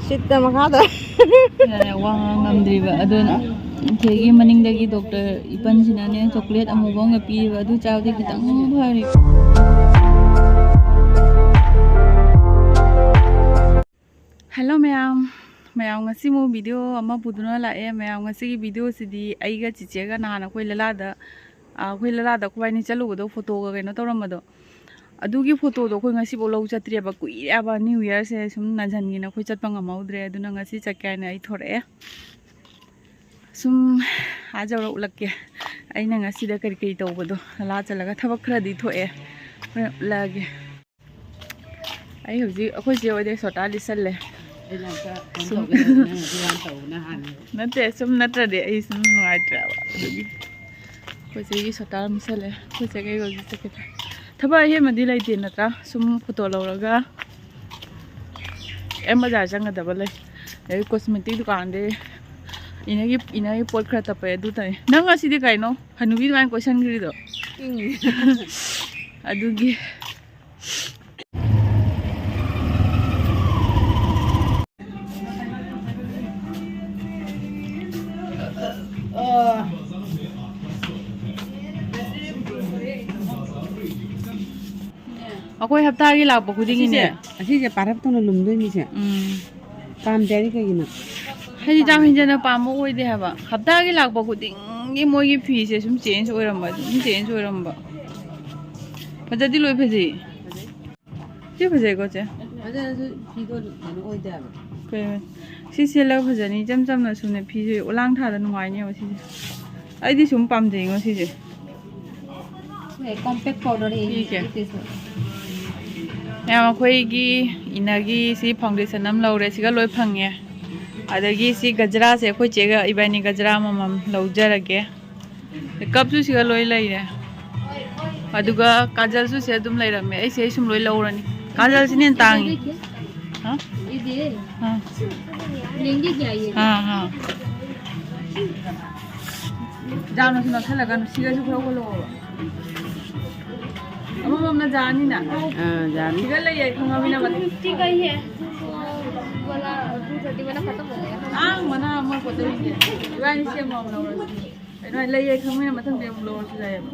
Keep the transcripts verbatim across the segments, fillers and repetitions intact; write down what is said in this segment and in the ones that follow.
ꯁꯤꯠꯇ ꯃꯈꯥꯗ꯫ ꯋꯥ ꯉꯥꯡ ꯉꯝꯗ꯭ꯔꯤꯕ ꯑꯗꯨꯅ ꯏꯆꯦꯒꯤ ꯃꯅꯤꯡꯗꯒꯤ ꯗꯣꯛꯇꯔ ꯏꯄꯟꯁꯤꯅꯅꯦ ꯆꯣꯀ꯭ꯂꯦꯠ ꯑꯃꯨꯕ ꯑꯃꯒ ꯄꯤꯔꯤꯕ, ꯑꯗꯨ ꯆꯥꯕꯗꯤ ꯈꯤꯇꯪ ꯐꯔꯦ꯫ ꯍꯦꯜꯂꯣ ꯃꯌꯥꯝ, ꯃꯌꯥꯝ ꯉꯁꯤ ꯑꯃꯨꯛ ꯚꯤꯗꯤꯑꯣ ꯑꯃ ꯄꯨꯗꯨꯅ ꯂꯥꯛꯑꯦ꯫ ꯃꯌꯥꯝ ꯉꯁꯤꯒꯤ ꯚꯤꯗꯤꯑꯣꯁꯤꯗꯤ ꯑꯩꯒ ꯆꯤꯆꯦꯒ ꯅꯍꯥꯟ ꯑꯩꯈꯣꯏ ꯂꯂꯥꯗ, ꯑ, ꯑꯩꯈꯣꯏ ꯂꯂꯥꯗ ꯑꯩꯈꯣꯏꯕꯥꯅꯤ ꯆꯠꯂꯨꯕꯗꯣ, ꯐꯣꯇꯣꯒ ꯀꯩꯅꯣ ꯇꯧꯔꯝꯕꯗꯣ, ꯑꯗꯨꯒꯤ ꯐꯣꯇꯣꯗꯣ ꯑꯩꯈꯣꯏ ꯉꯁꯤꯐꯥꯎ ꯂꯧ ꯆꯠꯇ꯭ꯔꯤꯑꯕ꯫ ꯀꯨꯏꯔꯦꯕ ꯅ꯭ꯌꯨ ꯌꯔꯁꯦ ꯁꯨꯝ ꯅꯥꯁꯤꯟꯒꯤꯅ ꯑꯩꯈꯣꯏ ꯆꯠꯄ ꯉꯝꯍꯧꯗ꯭ꯔꯦ꯫ ꯑꯗꯨꯅ ꯉꯁꯤ ꯆꯠꯀꯦ ꯍꯥꯏꯅ ꯑꯩ ꯊꯣꯔꯛꯑꯦ꯫ ꯁꯨꯝ ꯑꯥ ꯌꯧꯔ ꯎꯠꯂꯛꯀꯦ ꯑꯩꯅ ꯉꯁꯤꯗ ꯀꯔꯤ ꯀꯔꯤ ꯇꯧꯕꯗꯣ꯫ ꯂꯂꯥ ꯆꯠꯂꯒ ꯊꯕꯛ ꯈꯔꯗꯤ ꯊꯣꯛꯑꯦ, ꯍꯣꯔꯦꯟ ꯎꯠꯂꯛꯑꯒꯦ꯫ ꯑꯩ ꯍꯧꯖꯤꯛ ꯑꯩꯈꯣꯏ ꯆꯦ ꯍꯣꯏꯗꯩ ꯁꯣꯇꯥ ꯂꯤꯠꯁꯜꯂꯦ꯫ ꯑꯩꯅ ꯑꯝꯇ ꯐꯣꯟ ꯁꯨꯝ ꯇꯧꯒꯦ ꯇꯧꯕꯅꯦ, ꯅꯪꯅ ꯗꯨꯀꯥꯟ ꯇꯧꯕꯅ ꯍꯥꯟꯅꯦꯕ꯫ ꯅꯠꯇꯦ, ꯁꯨꯝ ꯅꯠꯇ꯭ꯔꯗꯤ ꯑꯩ ꯁꯨꯝ ꯅꯨꯡꯉꯥꯏꯇ꯭ꯔꯦꯕ꯫ ꯑꯗꯨꯒꯤ ꯑꯩꯈꯣꯏ ꯆꯦꯒꯤ ꯁꯣꯇꯥ ꯑꯃ ꯂꯤꯠꯁꯜꯂꯦ꯫ ꯑꯩꯈꯣꯏ ꯆꯦꯒ ꯑꯩꯒ ꯍꯧꯖꯤꯛ ꯆꯠꯀꯦ ꯇꯧꯔꯦ꯫ ꯊꯕꯛ ꯑꯍꯦꯟꯕꯗꯤ ꯂꯩꯇꯦ ꯅꯠꯇ꯭ꯔꯥ? ꯁꯨꯝ ꯐꯣꯇꯣ ꯂꯧꯔꯒ ꯑꯦꯝ ꯕꯖꯥꯔ ꯆꯪꯒꯗꯕ ꯂꯩ꯫ ꯑꯗꯩ ꯀꯣꯁꯃꯦꯇꯤꯛ ꯗꯨꯀꯥꯟꯗꯩ ꯏꯅꯒꯤ, ꯏꯅꯒꯤ ꯄꯣꯠ ꯈꯔ ꯇꯞꯄꯦ, ꯑꯗꯨ ꯇꯧꯋꯦ꯫ ꯅꯪ ꯉꯁꯤꯗꯤ ꯀꯩꯅꯣ ꯍꯅꯨꯕꯤ ꯑꯗꯨꯃꯥꯏꯅ ꯀꯣꯏꯁꯟꯈ꯭ꯔꯤꯗꯣ? ꯏꯪꯉꯤ꯫ ꯑꯗꯨꯒꯤ ꯑꯩꯈꯣꯏ ꯍꯞꯇꯥꯒꯤ ꯂꯥꯛꯄ ꯈꯨꯗꯤꯡꯒꯤꯅꯦ꯫ ꯑꯁꯤꯁꯦ, ꯑꯁꯤꯁꯦ ꯄꯥꯔꯞ ꯇꯧꯅ ꯂꯨꯝꯗꯣꯏꯅꯤꯁꯦ꯫ ꯎꯝ꯫ ꯄꯥꯝꯗꯦ ꯍꯥꯏꯗꯤ ꯀꯩꯒꯤꯅꯣ? ꯍꯥꯏꯗꯤ ꯌꯥꯝ ꯍꯦꯟꯖꯟꯅ ꯄꯥꯝꯕ ꯑꯣꯏꯗꯦ ꯍꯥꯏꯕ꯫ ꯍꯞꯇꯥꯒꯤ ꯂꯥꯛꯄ ꯈꯨꯗꯤꯡꯒꯤ ꯃꯣꯏꯒꯤ ꯐꯤꯁꯦ ꯁꯨꯝ ꯆꯦꯟꯖ ꯑꯣꯏꯔꯝꯕ, ꯁꯨꯝ ꯆꯦꯟꯖ ꯑꯣꯏꯔꯝꯕ꯫ ꯐꯖꯗꯤ ꯂꯣꯏ ꯐꯖꯩ꯫ ꯁꯤ ꯐꯖꯩꯀꯣ, ꯆꯦ? ꯐꯖꯅꯁꯨ ꯐꯤꯗꯣ ꯀꯩꯅꯣ ꯑꯣꯏꯗꯦ ꯍꯥꯏꯕ꯫ ꯀꯩ, ꯁꯤ ꯁꯦꯠꯂꯒ ꯐꯖꯅꯤ, ꯏꯆꯝ ꯆꯝꯅ ꯁꯨꯝꯅꯦ ꯐꯤꯁꯦ ꯎꯂꯥꯡ ꯊꯥꯗ ꯅꯨꯡꯉꯥꯏꯅꯦꯕ ꯁꯤꯁꯦ꯫ ꯑꯩꯗꯤ ꯁꯨꯝ ꯄꯥꯝꯖꯩꯉꯣ ꯁꯤꯁꯦ꯫ ꯀꯣꯝꯄꯦꯛ ꯄꯥꯎꯗꯔ ꯁꯤꯁꯦ꯫ ꯃꯌꯥꯝ ꯑꯩꯈꯣꯏꯒꯤ ꯏꯅꯒꯤ ꯁꯤ ꯐꯥꯎꯟꯗꯦꯁꯟ ꯑꯃ ꯂꯧꯔꯦ, ꯁꯤꯒ ꯂꯣꯏ ꯐꯪꯉꯦ꯫ ꯑꯗꯒꯤ ꯁꯤ ꯒꯖꯔꯥꯁꯦ ꯑꯩꯈꯣꯏ ꯆꯦꯒ ꯏꯕꯥꯅꯤ ꯒꯖꯔꯥ ꯑꯃꯃꯝ ꯂꯧꯖꯔꯒꯦ꯫ ꯀꯞꯁꯨ ꯁꯤꯒ ꯂꯣꯏ ꯂꯩꯔꯦ꯫ ꯑꯗꯨꯒ ꯀꯥꯖꯜꯁꯨ ꯁꯤ ꯑꯗꯨꯝ ꯂꯩꯔꯝꯃꯦ꯫ ꯑꯩꯁꯦ ꯑꯩ ꯁꯨꯝ ꯂꯣꯏ ꯂꯧꯔꯅꯤ꯫ ꯀꯥꯖꯜꯁꯤꯅ ꯍꯦꯟꯅ ꯇꯥꯡꯉꯤ꯫ ꯍꯥ? ꯑꯥ꯫ ꯑꯥ, ꯑꯥ꯫ ꯌꯥꯝꯅꯁꯨ ꯅꯛꯁꯜꯂꯛꯀꯅꯨ꯫ ꯁꯤꯒꯁꯨ ꯈꯔ ꯑꯣꯜꯂꯛꯑꯣꯕ꯫ ꯑꯃꯃꯝ ꯌꯥꯅꯤꯅ? ꯑꯥ, ꯌꯥꯅꯤ꯫ ꯁꯤꯗ ꯂꯩꯌꯦ, ꯈꯪꯉꯕꯅꯤꯅ ꯃꯇꯝ꯫ ꯐꯤꯐꯇꯤ ꯀꯩ ꯍꯦ? ꯋꯥꯂꯥ ꯇꯨ ꯊꯥꯔꯇꯤ ꯋꯥꯂꯥ ꯈꯛꯇꯪ ꯍꯣꯡꯉꯦ꯫ ꯑꯥ, ꯃꯅꯥ ꯑꯃ ꯄꯣꯠꯇꯣ ꯏꯕꯥꯅꯤ ꯁꯦꯝꯃꯣ ꯂꯧꯔꯁꯤ꯫ ꯀꯩꯅꯣ ꯂꯩꯌꯦ ꯈꯪꯕꯅꯤꯅ ꯃꯊꯪꯗꯤ ꯑꯃꯨꯛ ꯂꯧꯔꯁꯨ ꯌꯥꯏꯌꯦꯕ꯫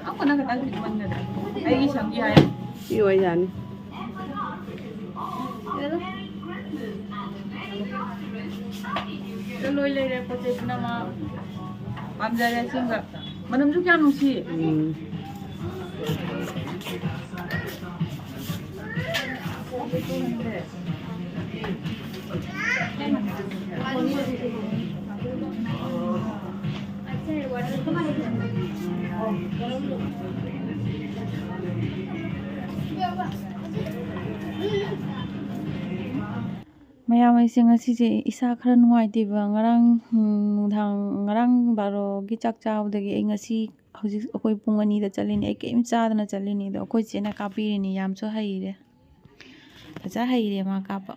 ꯑꯃꯨꯛ ꯅꯪ ꯈꯛꯇꯪ ꯄꯤꯛꯃꯟꯒꯗ꯭ꯔꯥ? ꯑꯩꯒꯤ ꯁꯝꯒꯤ ꯍꯥꯏ꯫ ꯄꯤꯛꯑꯣ, ꯌꯥꯅꯤ꯫ ꯂꯣꯏ ꯂꯩꯔꯦ ꯄꯣꯠ ꯆꯩ ꯄꯨꯝꯅꯃꯛ꯫ ꯄꯥꯝꯖꯔꯦ ꯑꯁꯦꯡꯕ꯫ ꯃꯅꯝꯁꯨ ꯀꯌꯥꯝ ꯅꯨꯡꯁꯤ꯫ ꯎꯝ꯫ ꯃꯌꯥꯝ, ꯑꯩꯁꯦ ꯉꯁꯤꯁꯦ ꯏꯁꯥ ꯈꯔ ꯅꯨꯡꯉꯥꯏꯇꯦꯕ꯫ ꯉꯔꯥꯡ, ꯎꯝ, ꯅꯨꯡꯗꯥꯡ, ꯉꯔꯥꯡ ꯕꯥꯔꯣꯒꯤ ꯆꯥꯛ ꯆꯥꯕꯗꯒꯤ ꯑꯩ ꯉꯁꯤ ꯍꯧꯖꯤꯛ ꯑꯩꯈꯣꯏ ꯄꯨꯡ ꯑꯅꯤꯗ ꯆꯠꯂꯤꯅꯤ꯫ ꯑꯩ ꯀꯔꯤꯝ ꯆꯥꯗꯅ ꯆꯠꯂꯤꯅꯤ꯫ ꯑꯗꯣ ꯑꯩꯈꯣꯏ ꯆꯦꯅ ꯀꯥꯞꯄꯤꯔꯤꯅꯤ꯫ ꯌꯥꯝꯁꯨ ꯍꯩꯔꯦ, ꯐꯖ ꯍꯩꯔꯦ ꯃꯥ ꯀꯥꯞꯄ꯫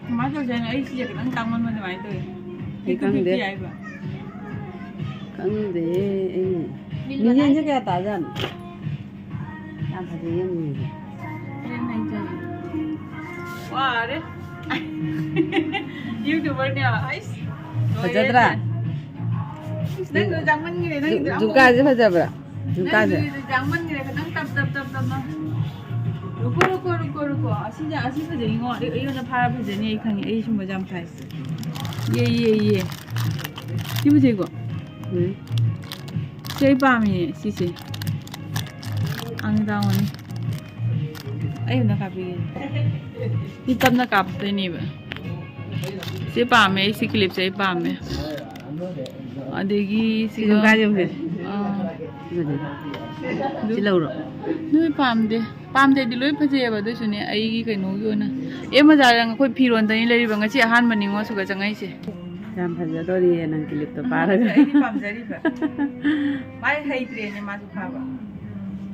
ꯀꯃꯥꯏꯅ ꯇꯧꯁꯦ ꯍꯥꯏꯅꯣ? ꯑꯩ ꯁꯤꯁꯦ ꯈꯤꯇꯪ ꯇꯥꯡꯃꯟꯕ ꯑꯗꯨꯃꯥꯏꯅ ꯇꯧꯋꯦ꯫ ꯑꯩ ꯈꯪꯗꯦ꯫ ꯐꯤꯐꯇꯤ ꯍꯥꯏꯕ꯫ ꯈꯪꯗꯦ ꯑꯩ꯫ ꯃꯤꯜ ꯃꯤꯜꯁꯦ ꯃꯅꯥꯏ꯫ ꯀꯌꯥ ꯇꯥꯖꯥꯠꯅꯣ? ꯌꯥꯝ ꯐꯖꯩꯌꯦ ꯃꯤꯜꯁꯦ꯫ ꯋꯥꯔꯦ꯫ YouTuberꯅꯦ ꯍꯥꯏꯕ꯫ ꯑꯩꯁ, ꯂꯣꯏꯔꯦ꯫ ꯐꯖꯗ꯭ꯔꯥ? ꯅꯪꯗꯣ ꯖꯥꯡꯃꯟꯈ꯭ꯔꯦ, ꯅꯪꯒꯤꯗꯣ ꯖꯨ-, ꯑꯃꯨꯛ ꯖꯨꯝꯀꯥꯁꯦ ꯐꯖꯕ꯭ꯔꯥ? ꯖꯨꯝꯀꯥꯁꯦ꯫ ꯅꯪꯒꯤꯗꯣ ꯖꯥꯡꯃꯟꯈ꯭ꯔꯦ, ꯈꯤꯇꯪ ꯇꯞ, ꯇꯞ, ꯇꯞ, ꯇꯞꯅ꯫ ꯔꯨꯀꯣ, ꯔꯨꯀꯣ, ꯔꯨꯀꯣ, ꯔꯨꯀꯣ꯫ ꯑꯁꯤꯅ, ꯑꯁꯤ ꯐꯖꯩꯉꯣ꯫ ꯑꯩ, ꯑꯩꯉꯣꯟꯗ ꯐꯥꯔ ꯐꯖꯅꯤ, ꯑꯩ ꯈꯪꯉꯦ꯫ ꯑꯩ ꯁꯨꯝꯕꯁꯦ ꯌꯥꯝ ꯊꯥꯏ꯫ ꯌꯦ, ꯌꯦ, ꯌꯦ꯫ ꯁꯤ ꯐꯖꯩꯀꯣ? ꯎꯝ꯫ ꯁꯤ ꯑꯩ ꯄꯥꯝꯃꯤꯅꯦ, ꯁꯤꯁꯦ꯫ ꯑꯪ ꯇꯥꯡꯕꯅꯤ꯫ ꯑꯩ ꯑꯝꯇ ꯀꯥꯞꯄꯤꯒꯦ꯫ ꯁꯤ ꯇꯞꯅ ꯀꯥꯞꯇꯣꯏꯅꯦꯕ꯫ ꯁꯤ ꯄꯥꯝꯃꯦ, ꯑꯩ ꯁꯤ clipꯁꯦ ꯑꯩ ꯄꯥꯝꯃꯦ꯫ ꯑꯗꯒꯤ ꯁꯤ ꯁꯤꯒ ꯖꯨꯝꯀꯥ ꯌꯦꯡꯁꯦ꯫ ꯑꯥ꯫ ꯁꯤ ꯂꯧꯔꯣ꯫ ꯅꯣꯏ ꯄꯥꯝꯗꯦ꯫ ꯄꯥꯝꯗꯦꯗꯤ ꯂꯣꯏ ꯐꯖꯩꯑꯕ, ꯑꯗꯨꯏꯁꯨꯅꯦ ꯑꯩꯒꯤ ꯀꯩꯅꯣꯒꯤ ꯑꯣꯏꯅ꯫ ꯑꯦ ꯃꯖꯥꯗ ꯑꯩꯈꯣꯏ ꯐꯤꯔꯣꯟꯗꯅꯤ ꯂꯩꯔꯤꯕ, ꯉꯁꯤ ꯑꯍꯥꯟꯕꯅꯤꯉꯣ ꯁꯤꯒ ꯆꯪꯉꯛꯏꯁꯦ꯫ ꯌꯥꯝ ꯐꯖꯗꯣꯔꯤꯌꯦ ꯅꯪ clipꯇꯣ ꯄꯥꯔꯒ꯫ ꯑꯩꯗꯤ ꯄꯥꯝꯖꯔꯤꯕ꯫ ꯃꯥꯏ ꯍꯩꯇ꯭ꯔꯦꯅꯦ ꯃꯥꯁꯨ ꯐꯥꯕ꯫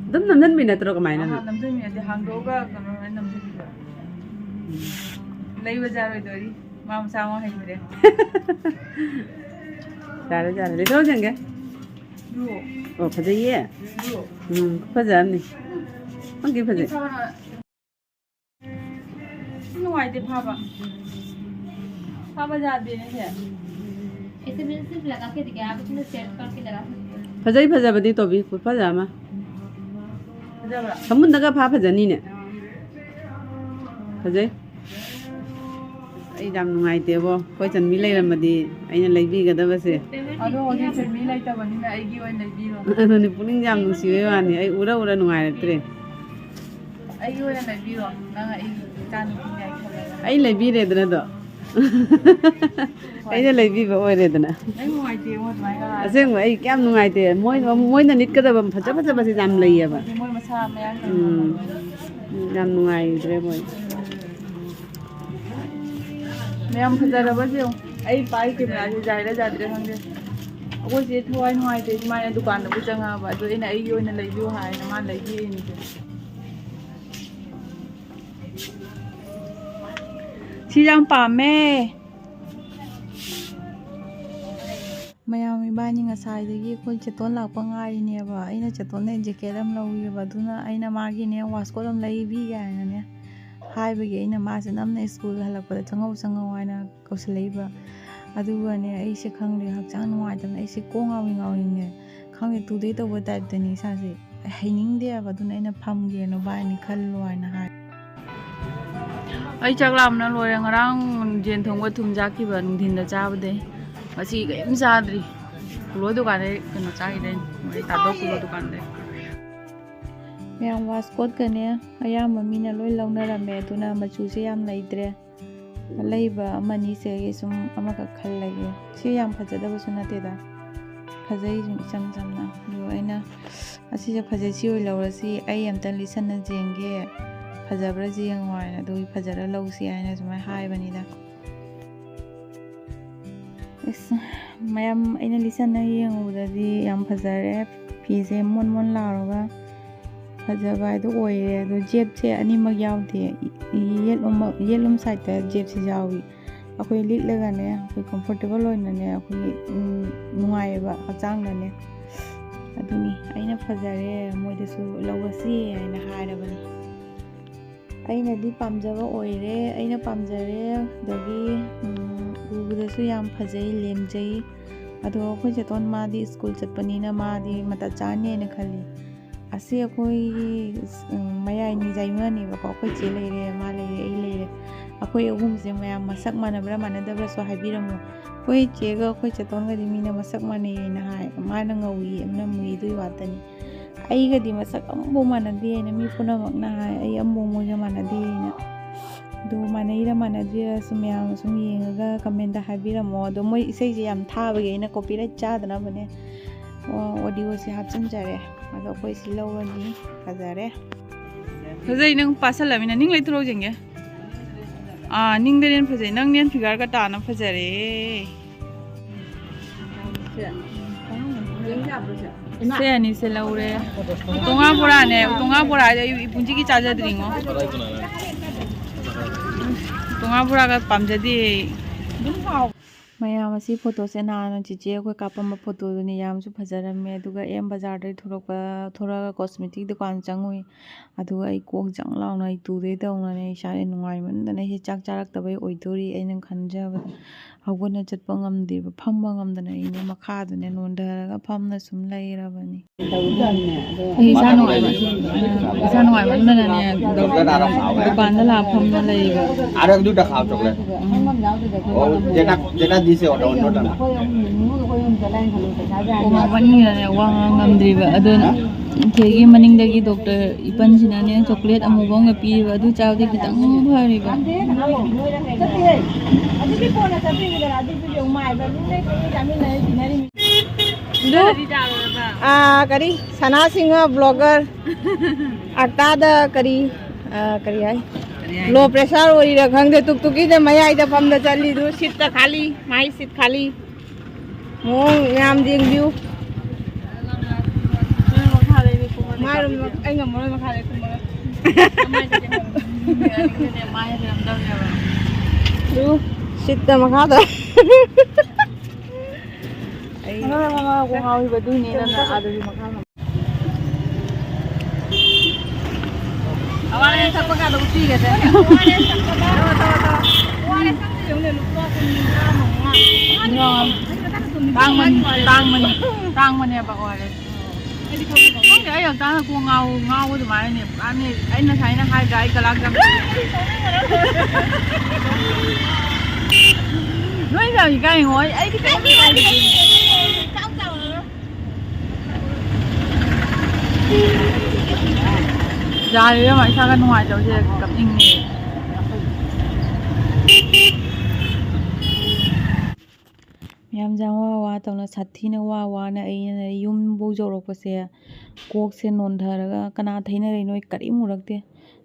ꯑꯗꯨꯝ ꯅꯝꯖꯟꯕꯤ ꯅꯠꯇ꯭ꯔꯣ ꯀꯃꯥꯏꯅ? ꯑꯥ, ꯅꯝꯖꯟꯕꯤ ꯅꯠꯇꯦ, ꯍꯥꯡꯗꯣꯛꯑꯒ ꯀꯩꯅꯣ ꯑꯗꯨꯃꯥꯏꯅ ꯅꯝꯖꯟꯕꯤꯕ꯫ ꯎꯝ꯫ ꯂꯩꯕ ꯌꯥꯔꯣꯏꯗꯣꯔꯤ꯫ ꯃꯥ ꯃꯁꯥ ꯃꯎ ꯍꯩꯇ꯭ꯔꯦ꯫ ꯌꯥꯔꯦ, ꯌꯥꯔꯦ꯫ ꯂꯤꯊꯣꯛꯑ ꯆꯪꯒꯦ꯫ ꯑꯣ, ꯐꯖꯩꯌꯦ꯫ ꯎꯝ, ꯐꯖꯕꯅꯤ꯫ ꯈꯪꯗꯦ, ꯐꯖꯩ꯫ ꯅꯨꯡꯉꯥꯏꯇꯦ ꯐꯥꯕ꯫ ꯐꯥꯕ ꯌꯥꯗꯦꯅꯦ ꯁꯦ꯫ ऐसे में सिर्फ लगा के दिखाया, आप इसमें सेट करके लगा सकते हैं। ꯐꯖꯩ, ꯐꯖꯕꯗꯤ ꯇꯣꯕꯤ, ꯈꯨꯐꯖ ꯑꯃ꯫ ꯐꯖꯕ꯭ꯔꯥ? ꯁꯃꯨꯟꯗꯒ ꯐꯥ ꯐꯖꯅꯤꯅꯦ꯫ ꯐꯖꯩ꯫ ꯑꯩ ꯌꯥꯝ ꯅꯨꯡꯉꯥꯏꯇꯦꯕꯣ꯫ ꯑꯩꯈꯣꯏ ꯆꯟꯕꯤ ꯂꯩꯔꯝꯃꯗꯤ ꯑꯩꯅ ꯂꯩꯕꯤꯒꯗꯕꯁꯦ꯫ ꯑꯗꯣ ꯍꯧꯖꯤꯛ ꯆꯟꯕꯤ ꯂꯩꯇꯕꯅꯤꯅ ꯑꯩꯒꯤ ꯑꯣꯏꯅ ꯂꯩꯕꯤꯔꯣ꯫ ꯑꯗꯨꯅꯤ, ꯄꯨꯛꯅꯤꯡ ꯌꯥꯝ ꯅꯨꯡꯁꯤꯕꯩ ꯋꯥꯅꯤ꯫ ꯑꯩ ꯎꯔ ꯎꯔ ꯅꯨꯡꯉꯥꯏꯔꯛꯇ꯭ꯔꯦ꯫ ꯑꯩꯒꯤ ꯑꯣꯏꯅ ꯂꯩꯕꯤꯔꯣ꯫ ꯅꯪ ꯑꯩꯒꯤ ꯏꯆꯥꯅꯨꯄꯤꯅꯦ ꯍꯥꯏ ꯈꯜꯂꯒ꯫ ꯑꯩ ꯂꯩꯕꯤꯔꯦꯗꯅ ꯑꯗꯣ꯫ ꯑꯩꯅ ꯂꯩꯕꯤꯕ ꯑꯣꯏꯔꯦꯗꯅ꯫ ꯅꯪ ꯅꯨꯡꯉꯥꯏꯇꯦ ꯌꯦꯡꯉꯣ ꯑꯗꯨꯃꯥꯏꯅ꯫ ꯑꯁꯦꯡꯕ ꯑꯩ ꯀꯌꯥꯝ ꯅꯨꯡꯉꯥꯏꯇꯦ꯫ ꯃꯣꯏ, ꯃꯣꯏꯅ ꯂꯤꯠꯀꯗꯕ ꯐꯖ ꯐꯖꯕꯁꯦ ꯌꯥꯝ ꯂꯩꯌꯦꯕ꯫ ꯃꯣꯏ ꯃꯁꯥ ꯃꯌꯥꯝ ꯎꯝ꯫ ꯌꯥꯝ ꯅꯨꯡꯉꯥꯏꯗ꯭ꯔꯦ ꯃꯣꯏ꯫ ꯃꯌꯥꯝ ꯐꯖꯔꯕꯁꯦ ꯌꯦꯡꯉꯣ꯫ ꯑꯩ ꯄꯥꯏ ꯀꯦꯃꯦꯔꯥꯁꯦ ꯌꯥꯏꯔ ꯌꯥꯗ꯭ꯔꯦ ꯈꯪꯗꯦ꯫ ꯑꯩꯈꯣꯏ ꯆꯦ ꯊꯋꯥꯏ ꯅꯨꯡꯉꯥꯏꯇꯦ꯫ ꯃꯥꯅ ꯗꯨꯀꯥꯟꯗꯕꯨ ꯆꯪꯉꯛꯑꯕ꯫ ꯑꯗꯣ ꯑꯩꯅ ꯑꯩꯒꯤ ꯑꯣꯏꯅ ꯂꯩꯕꯤꯌꯨ ꯍꯥꯏꯅ ꯃꯥ ꯂꯩꯕꯤꯔꯤꯅꯤꯁꯦ꯫ ꯁꯤ ꯌꯥꯝ ꯄꯥꯝꯃꯦ꯫ ꯃꯌꯥꯝ ꯏꯕꯥꯅꯤ ꯉꯁꯥꯏꯗꯒꯤ ꯑꯩꯈꯣꯏ ꯆꯦꯇꯣꯟ ꯂꯥꯛꯄ ꯉꯥꯏꯔꯤꯅꯦꯕ꯫ ꯑꯩꯅ ꯆꯦꯇꯣꯟꯗ ꯖꯦꯀꯦꯠ ꯑꯃ ꯂꯧꯋꯦꯕ, ꯑꯗꯨꯅ ꯑꯩꯅ ꯃꯥꯒꯤꯅꯦ ꯋꯥꯁꯀꯣꯠ ꯑꯃ ꯂꯩꯕꯤꯒꯦ ꯍꯥꯏꯅꯅꯦ ꯍꯥꯏꯕꯒꯤ ꯑꯩꯅ ꯃꯥꯁꯦ ꯅꯝꯅ ꯁ꯭ꯀꯨꯜ ꯍꯜꯂꯛꯄꯗ "ꯆꯪꯉꯧ, ꯆꯪꯉꯧ" ꯍꯥꯏꯅ ꯀꯧꯁꯤꯜꯂꯛꯏꯕ꯫ ꯑꯗꯨꯒꯅꯦ ꯑꯩꯁꯦ ꯈꯪꯗꯦ, ꯍꯛꯆꯥꯡ ꯅꯨꯡꯉꯥꯏꯇꯕꯅ ꯑꯩꯁꯦ ꯀꯣꯛ ꯉꯥꯎꯔꯤ ꯉꯥꯎꯔꯤꯅꯦ꯫ ꯈꯪꯗꯦ, ꯇꯨꯗꯩ ꯇꯧꯕ ꯇꯥꯏꯞꯇꯅꯤ ꯏꯁꯥꯁꯦ꯫ ꯍꯩꯅꯤꯡꯗꯦꯕ, ꯑꯗꯨꯅ ꯑꯩꯅ "ꯐꯝꯒꯦ, ꯅꯕꯥꯅꯤ ꯈꯜꯂꯣ" ꯍꯥꯏꯅ ꯍꯥꯏ꯫ ꯑꯩ ꯆꯥꯛ ꯂꯥꯝꯕꯅ ꯂꯣꯏꯔꯦ꯫ ꯉꯔꯥꯡ ꯌꯦꯟ ꯊꯣꯡꯕ ꯊꯨꯝ ꯆꯥꯈꯤꯕ ꯅꯨꯡꯊꯤꯟꯗ ꯆꯥꯕꯗꯩ ꯉꯁꯤ ꯀꯔꯤꯝ ꯆꯥꯗ꯭ꯔꯤ꯫ ꯀꯨꯂꯣ ꯗꯨꯀꯥꯟꯗꯩ ꯀꯩꯅꯣ ꯆꯥꯈꯤꯗꯩ, ꯃꯣꯏ ꯇꯥꯗꯣ ꯀꯨꯂꯣ ꯗꯨꯀꯥꯟꯗꯩ꯫ ꯃꯌꯥꯝ ꯋꯥꯁꯀꯣꯠꯀꯅꯦ ꯑꯌꯥꯝꯕ ꯃꯤꯅ ꯂꯣꯏ ꯂꯧꯅꯔꯝꯃꯦ, ꯑꯗꯨꯅ ꯃꯆꯨꯁꯦ ꯌꯥꯝ ꯂꯩꯇ꯭ꯔꯦ꯫ ꯑꯂꯩꯕ ꯑꯃꯅꯤꯁꯦ ꯑꯩ ꯁꯨꯝ ꯑꯃꯈꯛ ꯈꯜꯂꯒꯦ꯫ ꯁꯤ ꯌꯥꯝ ꯐꯖꯗꯕꯁꯨ ꯅꯠꯇꯦꯗ, ꯐꯖꯩ ꯁꯨꯝ ꯏꯆꯝ ꯆꯝꯅ꯫ ꯑꯗꯣ ꯑꯩꯅ "ꯑꯁꯤꯁꯦ ꯐꯖꯩ, ꯁꯤ ꯑꯣꯏ ꯂꯧꯔꯁꯤ, ꯑꯩ ꯑꯝꯇ ꯂꯤꯠꯁꯟꯅ ꯌꯦꯡꯒꯦ, ꯐꯖꯕ꯭ꯔꯥ ꯌꯦꯡꯉꯣ" ꯍꯥꯏꯅ, ꯑꯗꯨꯒꯤ ꯐꯖꯔ ꯂꯧꯁꯤ ꯍꯥꯏꯅ ꯁꯨꯃꯥꯏꯅ ꯍꯥꯏꯕꯅꯤꯗ꯫ ꯑꯁ, ꯃꯌꯥꯝ ꯑꯩꯅ ꯂꯤꯠꯁꯟꯅ ꯌꯦꯡꯉꯨꯕꯗꯗꯤ ꯌꯥꯝ ꯐꯖꯔꯦ꯫ ꯐꯤꯁꯦ ꯃꯣꯟ ꯃꯣꯟ ꯂꯥꯎꯔꯒ ꯐꯖꯕ ꯍꯥꯏꯗꯣ ꯑꯣꯏꯔꯦ꯫ ꯑꯗꯣ ꯖꯦꯞꯁꯦ ꯑꯅꯤꯃꯛ ꯌꯥꯎꯗꯦ꯫ ꯌꯦꯠꯂꯣꯝ, ꯌꯦꯠꯂꯣꯝ ꯁꯥꯏꯠꯇ ꯖꯦꯞꯁꯦ ꯌꯥꯎꯏ꯫ ꯑꯩꯈꯣꯏ ꯂꯤꯠꯂꯒꯅꯦ, ꯑꯩꯈꯣꯏ ꯀꯝꯐꯣꯔꯇꯦꯕꯜ ꯑꯣꯏꯅꯅꯦ, ꯑꯩꯈꯣꯏꯒꯤ, ꯎꯝ, ꯅꯨꯡꯉꯥꯏꯌꯦꯕ ꯍꯛꯆꯥꯡꯗꯅꯦ꯫ ꯑꯗꯨꯅꯤ, ꯑꯩꯅ "ꯐꯖꯔꯦ, ꯃꯣꯏꯗꯁꯨ ꯂꯧꯔꯁꯤ" ꯍꯥꯏꯅ ꯍꯥꯏꯔꯕꯅꯤ꯫ ꯑꯩꯅꯗꯤ ꯄꯥꯝꯖꯕ ꯑꯣꯏꯔꯦ, ꯑꯩꯅ ꯄꯥꯝꯖꯔꯦ꯫ ꯑꯗꯒꯤ, ꯎꯝ, ꯎꯕꯗꯁꯨ ꯌꯥꯝ ꯐꯖꯩ, ꯂꯦꯝꯖꯩ꯫ ꯑꯗꯣ ꯑꯩꯈꯣꯏ ꯆꯦꯇꯣꯟ ꯃꯥꯗꯤ ꯁ꯭ꯀꯨꯜ ꯆꯠꯄꯅꯤꯅ ꯃꯥꯗꯤ ꯃꯇꯠ ꯆꯥꯅꯦꯅ ꯈꯜꯂꯤ꯫ ꯑꯁꯤ ꯑꯩꯈꯣꯏꯒꯤ, ꯎꯝ, ꯃꯌꯥꯏ ꯅꯤꯖꯥꯏꯃꯅꯦꯕꯀꯣ, ꯑꯩꯈꯣꯏ ꯆꯦ ꯂꯩꯔꯦ, ꯃꯥ ꯂꯩꯔꯦ, ꯑꯩ ꯂꯩꯔꯦ꯫ ꯑꯩꯈꯣꯏ ꯑꯍꯨꯝꯁꯦ ꯃꯌꯥꯝ ꯃꯁꯛ ꯃꯥꯟꯅꯕ꯭ꯔꯥ ꯃꯥꯟꯅꯗꯕ꯭ꯔꯥꯁꯨ ꯍꯥꯏꯕꯤꯔꯝꯃꯣ꯫ ꯑꯩꯈꯣꯏ ꯆꯦꯒ ꯑꯩꯈꯣꯏ ꯆꯦꯇꯣꯟꯒꯗꯤ ꯃꯤꯅ ꯃꯁꯛ ꯃꯥꯟꯅꯩꯌꯦꯅ ꯍꯥꯏ꯫ ꯃꯥꯅ ꯉꯧꯏ, ꯑꯃꯅ ꯃꯨꯏ, ꯑꯗꯨꯒꯤ ꯋꯥꯇꯅꯤ꯫ ꯑꯩꯒꯗꯤ ꯃꯁꯛ ꯑꯃꯐꯥꯎ ꯃꯥꯟꯅꯗꯦ ꯍꯥꯏꯅ ꯃꯤ ꯄꯨꯝꯅꯃꯛꯅ ꯍꯥꯏ, ꯑꯩ ꯑꯃꯐꯥꯎ ꯃꯣꯏꯒ ꯃꯥꯟꯅꯗꯦ ꯍꯥꯏꯅ꯫ ꯑꯗꯨ ꯃꯥꯟꯅꯩꯔ ꯃꯥꯟꯅꯗ꯭ꯔꯤꯔꯁꯨ ꯃꯌꯥꯝ ꯁꯨꯝ ꯌꯦꯡꯉꯒ ꯀꯃꯦꯟꯗ ꯍꯥꯏꯕꯤꯔꯝꯃꯣ꯫ ꯑꯗꯣ ꯃꯣꯏ ꯏꯁꯩꯁꯦ ꯌꯥꯝ ꯊꯥꯕꯒꯤ ꯑꯩꯅ ꯀꯣꯄꯤꯔꯥꯏꯠ ꯆꯥꯗꯅꯕꯅꯦ ꯑꯣꯗꯤꯑꯣꯁꯦ ꯍꯥꯞꯆꯤꯟꯖꯔꯦ꯫ ꯑꯗꯣ ꯑꯩꯈꯣꯏ ꯁꯤ ꯂꯧꯔꯅꯤ꯫ ꯐꯖꯔꯦ꯫ ꯐꯖꯩ, ꯅꯪ ꯄꯥꯁꯜꯂꯃꯤꯅ ꯅꯤꯡ ꯂꯩꯊꯣꯔꯛꯑꯣ ꯌꯦꯡꯒꯦ꯫ ꯑꯥ, ꯅꯤꯡꯗꯅ ꯍꯦꯟꯅ ꯐꯖꯩ꯫ ꯅꯪꯅ ꯍꯦꯟꯅ ꯐꯤꯒꯔꯒ ꯇꯥꯅ ꯐꯖꯔꯦ꯫ ꯁꯦ ꯑꯅꯤꯁꯦ ꯂꯧꯔꯦ꯫ ꯎꯇꯣꯡꯉꯥ ꯕꯣꯔꯥꯅꯦ, ꯎꯇꯣꯡꯉꯥ ꯕꯣꯔꯥꯗꯤ ꯑꯩ ꯏꯄꯨꯟꯁꯤꯒꯤ ꯆꯥꯖꯗ꯭ꯔꯤꯉꯣ꯫ ꯎꯇꯣꯡꯉꯥ ꯕꯣꯔꯥꯒ ꯄꯥꯝꯖꯗꯦ꯫ ꯃꯌꯥꯝ, ꯑꯁꯤ ꯐꯣꯇꯣꯁꯦ ꯅꯍꯥꯟ ꯆꯤꯆꯦ ꯑꯩꯈꯣꯏ ꯀꯥꯞꯄꯝꯕ ꯐꯣꯇꯣꯗꯨꯅꯤ꯫ ꯌꯥꯝꯁꯨ ꯐꯖꯔꯝꯃꯦ꯫ ꯑꯗꯨꯒ ꯑꯦꯝ ꯕꯖꯥꯔꯗꯩ ꯊꯣꯛꯂꯛꯄ, ꯊꯣꯛꯂꯛꯑꯒ ꯀꯣꯁꯃꯦꯇꯤꯛ ꯗꯨꯀꯥꯟ ꯆꯪꯉꯨꯏ꯫ ꯑꯗꯨꯒ ꯑꯩ ꯀꯣꯛ ꯆꯪ ꯂꯥꯎꯅ ꯑꯩ ꯇꯨꯗꯣꯏ ꯇꯧꯅꯅꯦ꯫ ꯏꯁꯥꯁꯦ ꯅꯨꯡꯉꯥꯏꯃꯟꯗꯅ ꯑꯩꯁꯦ ꯆꯥꯛ ꯆꯥꯔꯛꯇꯕꯩ ꯑꯣꯏꯗꯣꯔꯤ ꯑꯩꯅ ꯈꯟꯖꯕꯗ꯫ ꯍꯧꯒꯠꯅ ꯆꯠꯄ ꯉꯝꯗ꯭ꯔꯤꯕ, ꯐꯝꯕ ꯉꯝꯗꯅ ꯑꯩꯅꯦ ꯃꯈꯥꯗꯅꯦ ꯅꯣꯟꯊꯔꯒ ꯐꯝꯅ ꯁꯨꯝ ꯂꯩꯔꯕꯅꯤ꯫ ꯑꯩ ꯏꯁꯥ ꯅꯨꯡꯉꯥꯏꯕ, ꯏꯁꯥ ꯅꯨꯡꯉꯥꯏꯃꯟꯗꯅꯅꯦ ꯗꯨꯀꯥꯟꯗ ꯂꯥꯛꯑ ꯐꯝꯅ ꯂꯩꯕ꯫ ꯑꯣ, ꯖꯦꯅꯥ, ꯖꯦꯅꯥ ꯗꯤꯁꯦ ꯑꯣꯇꯣ ꯑꯣꯟꯅꯣ ꯇꯥꯅ꯫ ꯀꯣꯛ ꯉꯥꯎꯃꯟꯒꯤꯗꯅꯅꯦ ꯋꯥ ꯉꯥꯡ ꯉꯝꯗ꯭ꯔꯤꯕ꯫ ꯑꯗꯨꯅ ꯏꯆꯦꯒꯤ ꯃꯅꯤꯡꯗꯒꯤ ꯗꯣꯛꯇꯔ ꯏꯄꯟꯁꯤꯅꯅꯦ ꯆꯣꯀ꯭ꯂꯦꯠ ꯑꯃꯨꯕ ꯑꯃꯒ ꯄꯤꯔꯤꯕ, ꯑꯗꯨ ꯆꯥꯕꯗꯤ ꯈꯤꯇꯪ ꯐꯔꯤꯕ꯫ ꯑꯥ, ꯀꯔꯤ? ꯁꯅꯥ ꯁꯤꯡꯍ ꯕ꯭ꯂꯣꯒꯔ ꯑꯛꯇꯥꯗ ꯀꯔꯤ, ꯑꯥ, ꯀꯔꯤ ꯍꯥꯏ? ꯂꯣ ꯄ꯭ꯔꯦꯁꯔ ꯑꯣꯏꯔꯤꯔꯥ ꯈꯪꯗꯦ, ꯇꯨꯛ ꯇꯨꯛꯀꯤꯗ ꯃꯌꯥꯏꯗ ꯐꯝꯗ ꯆꯠꯂꯤꯗꯨ, ꯁꯤꯠꯇ ꯈꯥꯂꯤ, ꯃꯥꯏ ꯁꯤꯠ ꯈꯥꯂꯤ꯫ ꯃꯑꯣꯡ ꯃꯌꯥꯝ ꯌꯦꯡꯕꯤꯌꯨ꯫ ꯃꯥꯔꯣꯝꯗ ꯑꯩ ꯉꯝꯃꯔꯣꯏ ꯃꯈꯥꯗ ꯀꯨꯝꯃꯒ꯫ ꯑꯗꯨ ꯁꯤꯠꯇ ꯃꯈꯥꯗ꯫ ꯃꯉꯥ ꯃꯉꯥ ꯀꯣꯛ ꯉꯥꯎꯔꯤꯕ ꯑꯗꯨꯏꯅꯦ ꯅꯪꯅ ꯑꯥꯗꯗꯤ ꯃꯈꯥ ꯂꯝ꯫ ꯑꯋꯥꯔꯦ ꯊꯛꯄ ꯀꯥꯟꯗ ꯎꯠꯄꯤꯒꯦꯁꯦ꯫ ꯇꯥꯡꯕꯅꯤ, ꯇꯥꯡꯕꯅꯤ, ꯇꯥꯡꯕꯅꯦꯕ ꯑꯣ ꯑꯥꯔ ꯑꯦꯁ꯫ ꯈꯪꯗꯦ, ꯑꯩ ꯍꯛꯆꯥꯡꯗ ꯀꯣꯛ ꯉꯥꯎ-, ꯉꯥꯎꯕ ꯑꯗꯨꯃꯥꯏꯅꯅꯦ ꯄꯨꯔꯥꯅꯦ꯫ ꯑꯩ ꯉꯁꯥꯏꯅ ꯍꯥꯏꯗ꯭ꯔꯥ, ꯑꯩ ꯒꯂꯥꯛ ꯆꯪꯗꯦ꯫ ꯅꯣꯏ ꯌꯥꯝ ꯏꯀꯥꯏꯉꯣ, ꯑꯩ, ꯑꯩꯗꯤ ꯀꯩꯝ ꯏꯀꯥꯏꯗꯦ꯫ ꯌꯥꯔꯦ ꯏꯕꯦꯝꯃ, ꯏꯁꯥꯒ ꯅꯨꯡꯉꯥꯏꯇꯕꯁꯦ ꯀꯞꯅꯤꯡꯉꯦ꯫ ꯃꯌꯥꯝꯁꯦ ꯋꯥ ꯋꯥ ꯇꯧꯅ ꯁꯥꯊꯤꯅ ꯋꯥ ꯋꯥꯅ ꯑꯩꯅꯅꯦ ꯌꯨꯝꯐꯧ ꯌꯧꯔꯛꯄꯁꯦ ꯀꯣꯛꯁꯦ ꯅꯣꯟꯊꯔꯒ ꯀꯅꯥ ꯊꯩꯅꯔꯤꯅꯣ ꯑꯩ ꯀꯔꯤꯝ ꯎꯔꯛꯇꯦ꯫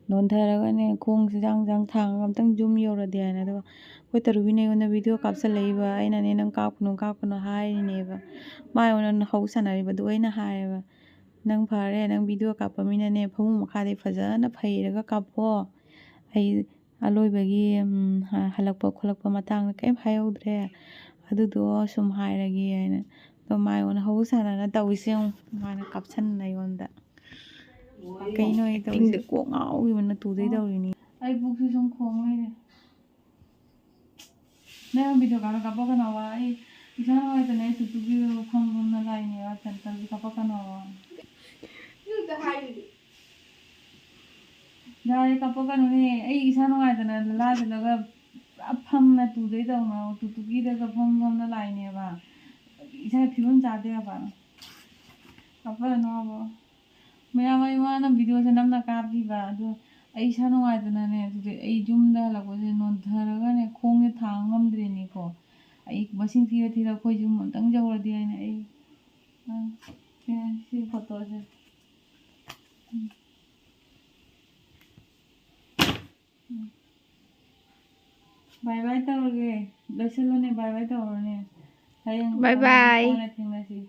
ꯅꯣꯟꯊꯔꯒꯅꯦ ꯈꯣꯡꯁꯦ ꯖꯥꯡ ꯖꯥꯡ ꯊꯥꯡꯉꯒ ꯑꯝꯇꯪ ꯌꯨꯝ ꯌꯧꯔꯗꯤ ꯍꯥꯏꯅ꯫ ꯑꯗꯨꯒ ꯑꯩꯈꯣꯏ ꯇꯔꯨꯕꯤꯅ ꯑꯩꯉꯣꯟꯗ ꯚꯤꯗꯤꯑꯣ ꯀꯥꯞꯁꯜꯂꯛꯏꯕ, ꯑꯩꯅꯅꯦ "ꯅꯪ ꯀꯥꯞꯀꯅꯨ ꯀꯥꯞꯀꯅꯨ" ꯍꯥꯏꯔꯤꯅꯦꯕ꯫ ꯃꯥ ꯑꯩꯉꯣꯟꯗ ꯍꯧ ꯁꯥꯟꯅꯔꯤꯕ꯫ ꯑꯗꯨꯒ ꯑꯩꯅ ꯍꯥꯏꯌꯦꯕ, "ꯅꯪ ꯐꯔꯦ, ꯅꯪ ꯚꯤꯗꯤꯑꯣ ꯀꯥꯞꯄ ꯃꯤꯅꯅꯦ ꯐꯃꯨꯡ ꯃꯈꯥꯗꯩ ꯐꯖꯅ ꯐꯩꯔꯒ ꯀꯥꯞꯄꯣ꯫ ꯑꯩ ꯑꯂꯣꯏꯕꯒꯤ, ꯎꯝ, ꯍ-, ꯍꯜꯂꯛꯄ ꯈꯣꯠꯂꯛꯄ ꯃꯇꯥꯡꯗ ꯀꯩꯝ ꯍꯥꯏꯍꯧꯗ꯭ꯔꯦ꯫ ꯑꯗꯨꯗꯣ ꯁꯨꯝ ꯍꯥꯏꯔꯒꯦ" ꯍꯥꯏꯅ꯫ ꯑꯗꯣ ꯃꯥ ꯑꯩꯉꯣꯟꯗ ꯍꯧ ꯁꯥꯟꯅꯅ ꯇꯧꯏꯁꯦ ꯌꯦꯡꯉꯨ꯫ ꯃꯥꯅ ꯀꯥꯞꯁꯟꯅ ꯑꯩꯉꯣꯟꯗ꯫ ꯀꯩꯅꯣ ꯑꯩ ꯇꯧꯔꯤꯁꯦ? ꯀꯣꯛ ꯉꯥꯎꯈꯤꯕꯅ ꯇꯨꯗꯩ ꯇꯧꯔꯤꯅꯤ꯫ ꯑꯩ ꯄꯨꯛꯁꯨ ꯁꯨꯝ ꯈꯣꯡ ꯂꯩꯔꯦ꯫ ꯅꯪ ꯚꯤꯗꯤꯑꯣ ꯀꯥꯞꯄ ꯀꯥꯞꯄꯛꯀꯅꯣꯕ꯫ ꯑꯩ ꯏꯁꯥ ꯅꯨꯡꯉꯥꯏꯇꯅ ꯑꯩ ꯇꯨꯇꯨꯒꯤ ꯐꯝ ꯐꯝꯅ ꯂꯥꯛꯏꯅꯦꯕ꯫ ꯇꯟ ꯇꯟꯁꯦ ꯀꯥꯞꯄꯛꯀꯅꯣꯕ꯫ ꯌꯥꯔꯦ, ꯀꯥꯞꯄꯛꯀꯅꯨꯅꯦ꯫ ꯑꯩ ꯏꯁꯥ ꯅꯨꯡꯉꯥꯏꯇꯅ ꯂꯥꯏꯗꯨꯂꯒ ꯄꯨꯔꯥ ꯐꯝꯅ ꯇꯨꯗꯩ ꯇꯧꯅ ꯇꯨꯇꯨꯒꯤꯗꯒ ꯐꯝ ꯐꯝꯅ ꯂꯥꯛꯏꯅꯦꯕ꯫ ꯏꯁꯥ ꯐꯤꯕꯝ ꯆꯥꯗꯦ ꯍꯥꯏꯕ꯫ ꯀꯥꯞꯄꯛꯀꯅꯣꯕ꯫ ꯃꯌꯥꯝ ꯑꯩ ꯋꯥꯅ ꯚꯤꯗꯤꯑꯣꯁꯦ ꯅꯝꯅ ꯀꯥꯞꯄꯤꯕ, ꯑꯗꯣ ꯑꯩ ꯏꯁꯥ ꯅꯨꯡꯉꯥꯏꯇꯅꯅꯦ, ꯑꯗꯨꯗꯤ ꯑꯩ ꯌꯨꯝꯗ ꯍꯜꯂꯛꯄꯁꯦ ꯅꯣꯟꯊꯔꯒꯅꯦ, ꯈꯣꯡꯁꯦ ꯊꯥꯡ ꯉꯝꯗ꯭ꯔꯦꯅꯦꯀꯣ꯫ ꯑꯩ ꯃꯁꯤꯡ ꯊꯤꯔ ꯊꯤꯔ ꯑꯩꯈꯣꯏ ꯌꯨꯝ ꯑꯝꯇꯪ ꯌꯧꯔꯗꯤ ꯍꯥꯏꯅ ꯑꯩ, ꯑ, ꯁꯤ, ꯁꯤ ꯐꯣꯇꯣꯁꯦ꯫ ꯎꯝ꯫ ꯎꯝ꯫ ꯕꯥꯏ ꯕꯥꯏ ꯇꯧꯔꯒꯦ꯫ ꯂꯣꯏꯁꯤꯜꯂꯣꯅꯦ, ꯕꯥꯏ ꯕꯥꯏ ꯇꯧꯔꯣꯅꯦ꯫ ꯍꯌꯦꯡ bye bye꯫ ꯀꯣꯟꯅ ꯊꯦꯡꯅꯁꯤ꯫